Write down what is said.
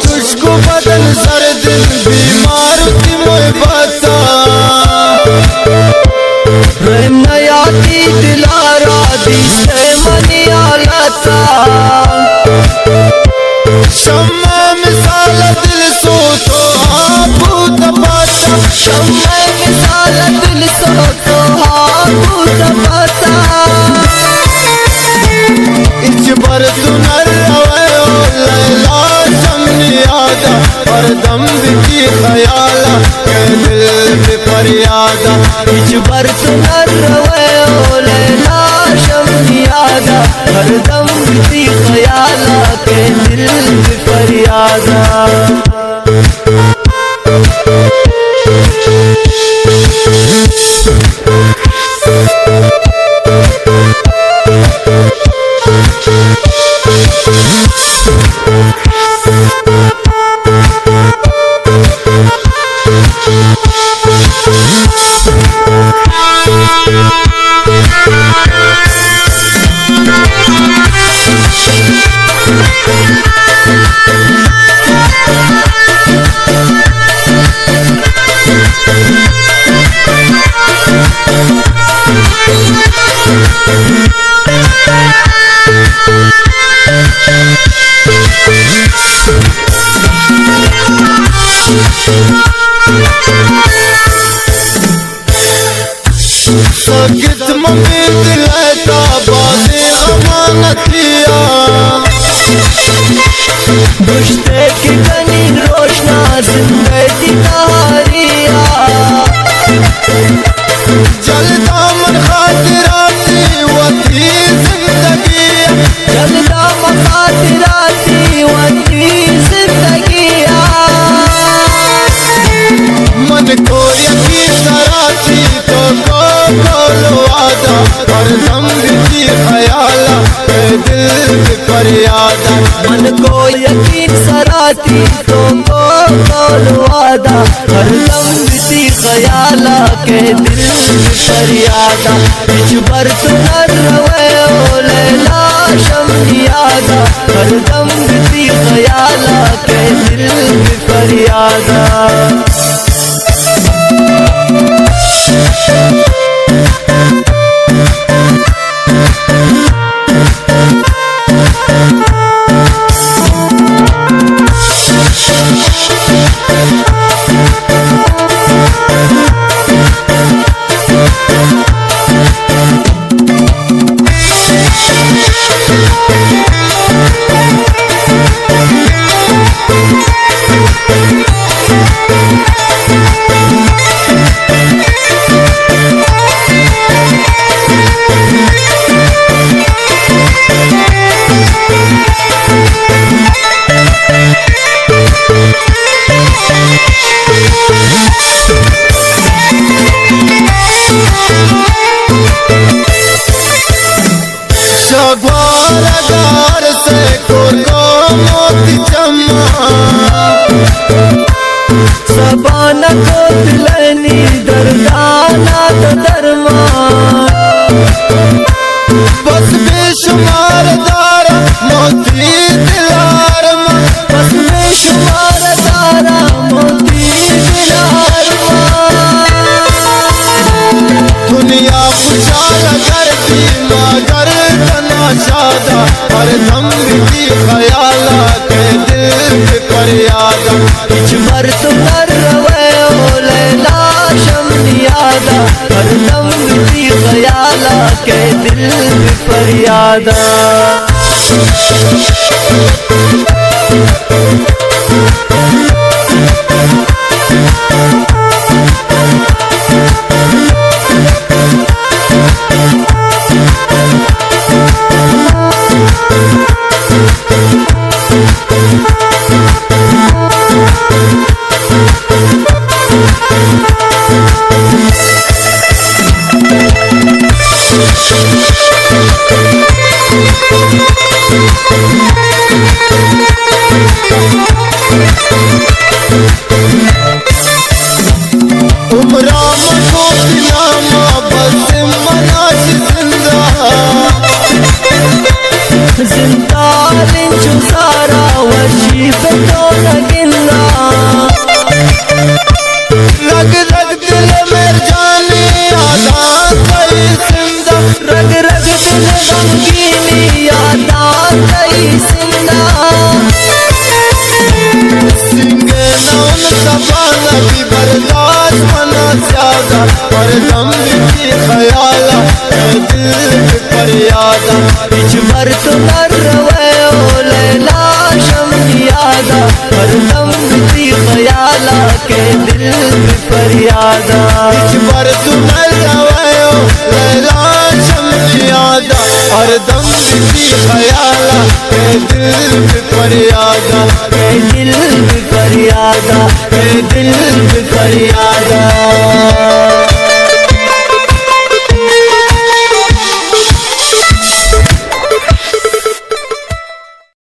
تشکو بدن سر دل بیمار تی محبتا، رحم نیاتی دلارا دیستے منی حالتا۔ شمع مثال دل سوتو آبو تپاتا، شمع مثال دل سوتو آبو تپاتا۔ اچ بر تو نروے او لیلا شمنی یادا، ہر دم بیتی خیالا کہ دل بی فریادا۔ اچ بر تو نروے او لیلا شمنی یادا، ہر دم بیتی خیالا کہ دل بی فریادا۔ سکت ممی دل تا بازی امانتیا، گشتے کہ کنی روشنا زندگی تہاریا۔ جلدا من خاطراتی وتی زندگی، جلدا من خاطراتی وتی زندگی۔ من کو یقین سراتی تو کو کولو آدا، ہر دم بیتی خیالا اے دل بی فریادا۔ من کو یقین سراتی تو کو کولو آدا، ہر دم بیتی خیالا کہ دل بی فریادا۔ ہچ بر تو نہ روے او لیلا شمنی یادا، ہر دم بیتی خیالا کہ دل بی فریادا۔ شگوار گار سے کور کو موتی چما، سبانا کو دلنی دردانا تو درمان۔ بس بے شمار دارا موتی دلار ما، بس بے شمار دارا موتی دلار ما۔ دنیا خوشحال گردی مگر تنا شادا، ہر دم بیتی خیالا کہ دل بی فریادا۔ ہچ بر تو نہ روے او لیلا شمنی یادا، ہر دم بیتی خیالا کہ دل بی فریادا۔ عمرا مکو سلاما بس منا چی زندا۔ زندان انچو سارا وشی پہ تو نہ گندا۔ رگ رگ دل مہر جانی یاداں تئی سندا۔ رگ رگ دل غمگینی یاداں تئی سندا۔ سنگے نون سبا نبی برداشت منا زیادہ، ہر دم بی خیالا اے دل بی فریادا۔ ہچ بر تو نہ روے او لیلا شمنی یادا، ہر دم بی خیالا کہ دل بی فریادا۔ ہچ بر تو نہ روے او لیلا شمنی یادا، ہر دم بی خیالا کہ دل بی فریادا۔ کہ دل بی فریادا، کہ دل بی فریادا۔